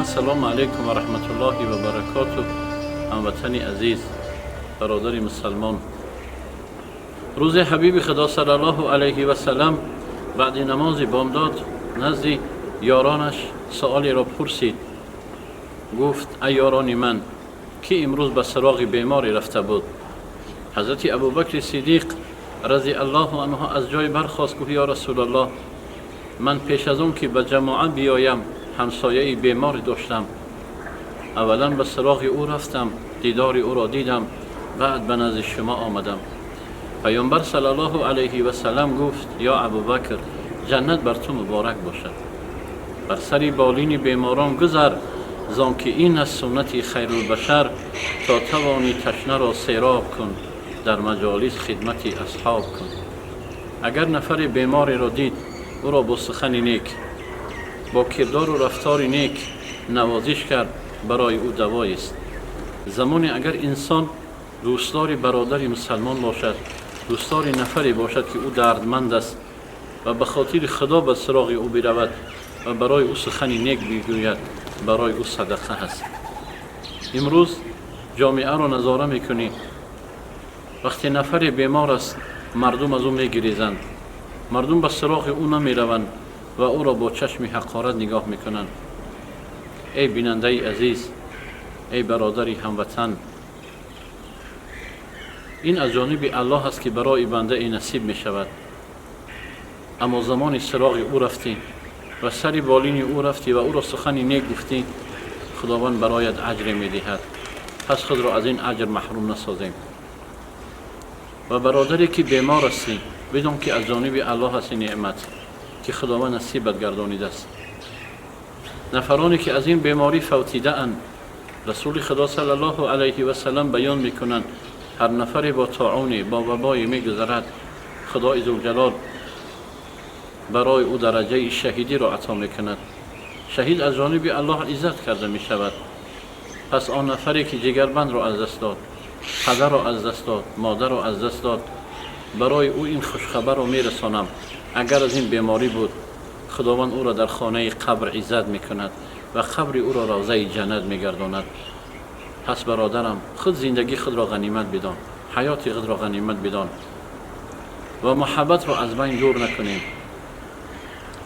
Ассалому алайкум ва раҳматуллоҳи ва баракотуҳ. Ҳамватани азиз, бародари мусалмон, рӯзе ҳабиби Худо саллаллоҳу алайҳи васалам баъди намози бомдод назди ёронаш суолеро пурсид. Гуфт: ай ёрони ман, ки имрӯз ба сироғи беморе рафта буд? Ҳазрати Абубакри Сиддиқ разиаллоҳу анҳу аз ҷой бархост, гуфт: ё Расулаллоҳ, ман пеш аз он ки ба ҷамоа биёям, ҳамсояи беморе доштам. Аввалан ба сироғи ӯ рафтам, дидори ӯро дидам, баъд ба назди шумо омадам. Паёмбар саллаллоҳу алайҳи васалам гуфт: ё Абубакр, ҷаннат бар ту муборак бошад. Бар сари болини беморон гузар, зон ки ин аст суннати хайрулбашар. То тавонӣ, ташнаро сероб кун, дар маҷолис хидмати асҳоб кун. Агар нафаре бемореро дид, ӯро бо сухани нек, бо кирдору рафтори нек навозиш кард, барои ӯ давоест. Замоне агар инсон дӯстдори бародари мусалмон бошад, дӯстдори нафаре бошад, ки ӯ дардманд аст, ва ба хотири Худо ба сироғи ӯ биравад ва барои ӯ сухани нек бигӯяд, барои ӯ садақа ҳаст. Имрӯз ҷомеаро назора мекунӣ, вақте нафаре бемор аст, мардум аз ӯ мегирезанд, мардум ба сироғи ӯ намераванд ва ӯро бо чашми ҳақорат нигоҳ мекунанд. Эй бинандаи азиз, эй бародари ҳамватан, ин аз ҷониби Аллоҳ аст, ки барои бандае насиб мешавад. Аммо замони сироғи ӯ рафтӣ ва сари болини ӯ рафтӣ ва ӯро сухани нек гуфтӣ, Худованд бароят аҷре медиҳад. Пас худро аз ин аҷр маҳрум насозем. Ва бародаре ки бемор ҳастӣ, бидон, ки аз ҷониби Аллоҳ аст ин неъмат, ки Худованд насибат гардонидааст. Нафароне ки аз ин беморӣ фавтидаанд, Расули Худо саллаллоҳу алайҳи васалам баён мекунанд: ҳар нафаре бо тоуне, бо вабое мегузарад, Худои Зулҷалол барои ӯ дараҷаи шаҳидиро ато мекунад. Шаҳид аз ҷониби Аллоҳ иззат карда мешавад. Пас он нафаре ки ҷигарбандро аз даст дод, падарро аз даст дод, модарро аз даст дод, барои ӯ ин хушхабарро мерасонам: агар аз ин беморӣ буд, Худованд ӯро дар хонаи қабр иззат мекунад ва қабри ӯро равзаи ҷаннат мегардонад. Пас бародарам, худ зиндагии худро ғанимат бидон, ҳаёти худро ғанимат бидон ва муҳаббатро аз байн дур накунем.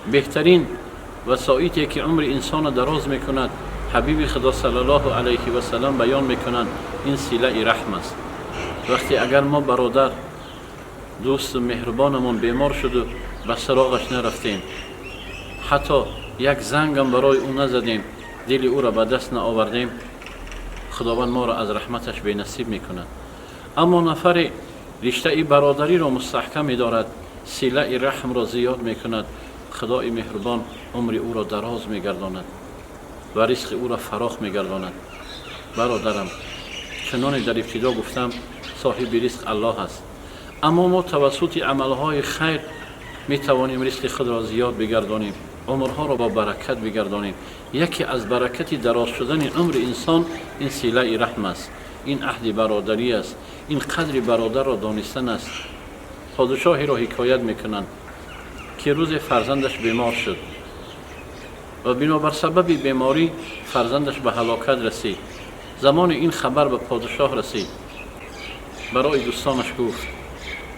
Беҳтарин васоите ки умри инсонро дароз мекунад, ҳабиби Худо саллаллоҳу алайҳи васалам баён мекунанд, ин силаи раҳм аст. Вақте агар мо бародар, дӯсту меҳрубонамон бемор шуду ба сироғаш нарафтем, ҳатто як зангам барои ӯ назадем, дили ӯро ба даст наовардем, Худованд моро аз раҳматаш бенасиб мекунад. Аммо нафаре риштаи бародариро мустаҳкам медорад, силаи раҳмро зиёд мекунад, Худои меҳрубон умри ӯро дароз мегардонад ва ризқи ӯро фарох мегардонад. Бародарам, чуноне дар ибтидо гуфтам, соҳиби ризқ Аллоҳ аст, аммо мо тавассути амалҳои хайр метавонем ризқи худро зиёд бигардонем, умрҳоро бо баракат бигардонем. Яке аз баракати дароз шудани умри инсон ин силаи раҳм аст, ин аҳди бародарӣ аст, ин қадри бародарро донистан аст. Подишоҳеро ҳикоят мекунанд, ки рӯзе фарзандаш бемор шуд ва бинобар сабаби беморӣ фарзандаш ба ҳалокат расид. Замоне ин хабар ба подишоҳ расид, барои дӯстонаш гуфт: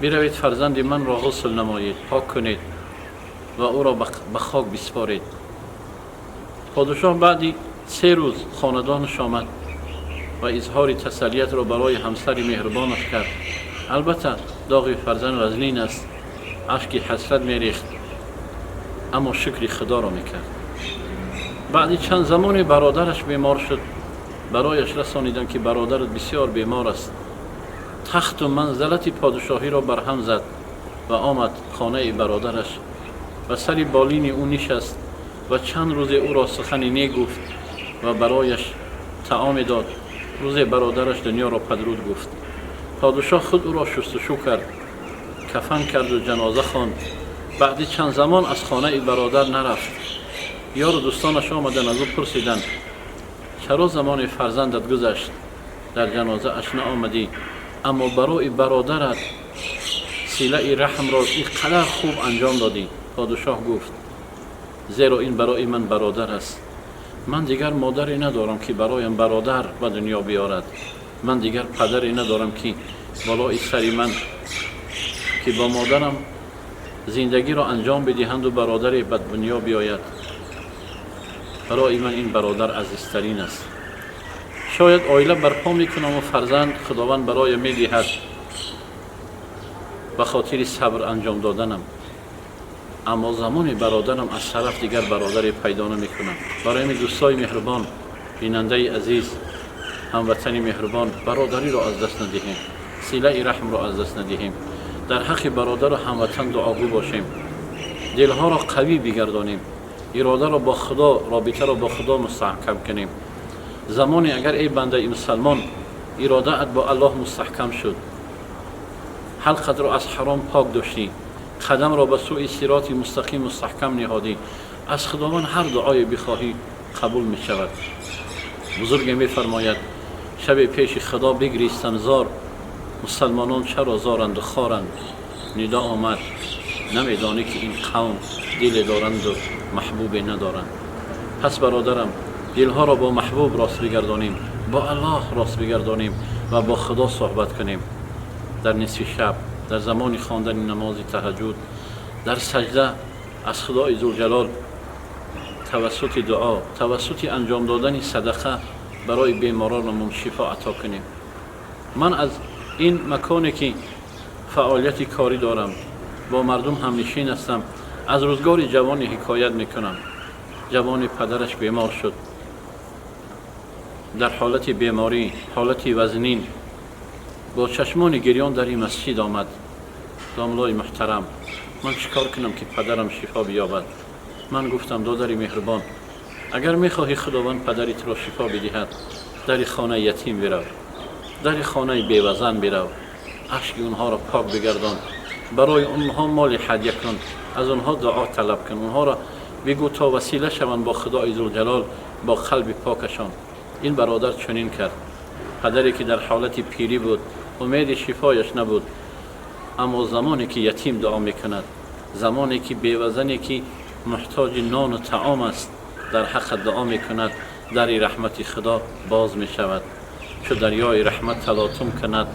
биравед, фарзанди манро ғусл намоед, пок кунед ва ӯро ба хок биспоред. Подишоҳ баъди 3 рӯз хонадонаш омад ва изҳори тасаллиятро барои ҳамсари меҳрубонаш кард. Албатта, доғи фарзанд вазнин аст, ашки ҳасрат мерехт, аммо шукри Худоро мекард. Баъди чанд замоне бародараш бемор шуд. Барояш расониданд, ки бародарат бисёр бемор аст. Тахту манзалати подишоҳиро барҳам зад ва омад хонаи бародараш ва сари болини ӯ нишаст ва чанд рӯзе ӯро сухани нек гуфт ва барояш таоме дод. Рӯзе бародараш дунёро падруд гуфт. Подишоҳ худ ӯро шустушӯ кард, кафан карду ҷаноза хонд. Баъди чанд замон аз хонаи бародар нарафт. Ёру дӯстонаш омаданд, аз ӯ пурсиданд: чаро замони фарзандат гузашт, дар ҷанозааш наомадӣ, аммо барои бародарат силаи раҳмро ин қадар хуб анҷом додӣ? Подишоҳ гуфт: зеро ин барои ман бародар аст. Ман дигар модаре надорам, ки бароям бародар ба дунё биёрад. Ман дигар падаре надорам, ки болои сари ман, ки бо модарам зиндагиро анҷом бидиҳанду бародаре ба дунё биёяд. Барои ман ин бародар азизтарин аст. Шояд оила барпо мекунаму фарзанд Худованд бароям медиҳад ба хотири сабр анҷом доданам, аммо замони бародарам аз тараф дигар бародаре пайдо намекунам. Барои ҳамин, дӯстои меҳрубон, бинандаи азиз, ҳамватани меҳрубон, бародариро аз даст надиҳем, силаи раҳмро аз даст надиҳем, дар ҳаққи бародару ҳамватан дуогӯ бошем, дилҳоро қавӣ бигардонем, иродаро бо Худо, робитаро бо Худо мустаҳкам кунем. Замоне агар, эй бандаи мусалмон, иродаат бо Аллоҳ мустаҳкам шуд, ҳалқатро аз ҳаром пок доштӣ, қадамро ба сӯи сироти мустақим мустаҳкам ниҳодӣ, аз Худованд ҳар дуое бихоҳӣ, қабул мешавад. Бузурге мефармояд: «Шаби пеши Худо бигристам зор, мусалмонон чаро зоранду хоранд? Нидо омад: намедонӣ, ки ин қавм диле доранду маҳбубе надоранд?» Пас, бародарам, дилҳоро бо маҳбуб рост бигардонем, бо Аллоҳ рост бигардонем ва бо Худо суҳбат кунем. Дар нисфи шаб, дар замони хондани намози таҳаҷҷуд, дар саҷда аз Худои Зулҷалол тавассути дуо, тавассути анҷом додани садақа барои беморонамон шифо ато кунем. Ман аз ин маконе, ки фаъолияти корӣ дорам, бо мардум ҳамнишин ҳастам, аз рӯзгори ҷавоне ҳикоят мекунам. Ҷавони падараш бемор шуд. Дар ҳолати беморӣ, ҳолати вазнин, бо чашмони гирён дар ин масҷид омад: «Домлои муҳтарам, ман чӣ кор кунам, ки падарам шифо биёбад?» Ман гуфтам: «Додари меҳрубон, агар мехоҳӣ Худованд падари туро шифо бидиҳад, дари хонаи ятим бирав, дари хонаи бевазан бирав, ашки онҳоро пок бигардон, барои онҳо моли ҳадя кун, аз онҳо дуо талаб кун, онҳоро бигӯ то васила шаванд бо Худои Зулҷалол бо қалби покашон». Ин бародар чунин кард. Падаре, ки дар ҳолати пирӣ буд, умеди шифояш набуд, аммо замоне ки ятим дуо мекунад, замоне ки бевазане, ки муҳтоҷи нону таом аст, дар ҳаққат дуо мекунад, дари раҳмати Худо боз мешавад. Чу дарёи раҳмат талотум кунад,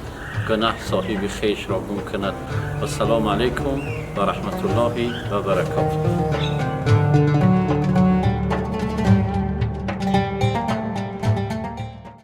гунаҳ соҳиби хешро гум кунад. Вассалому алайкум ва раҳматуллоҳи ва баракотуҳ.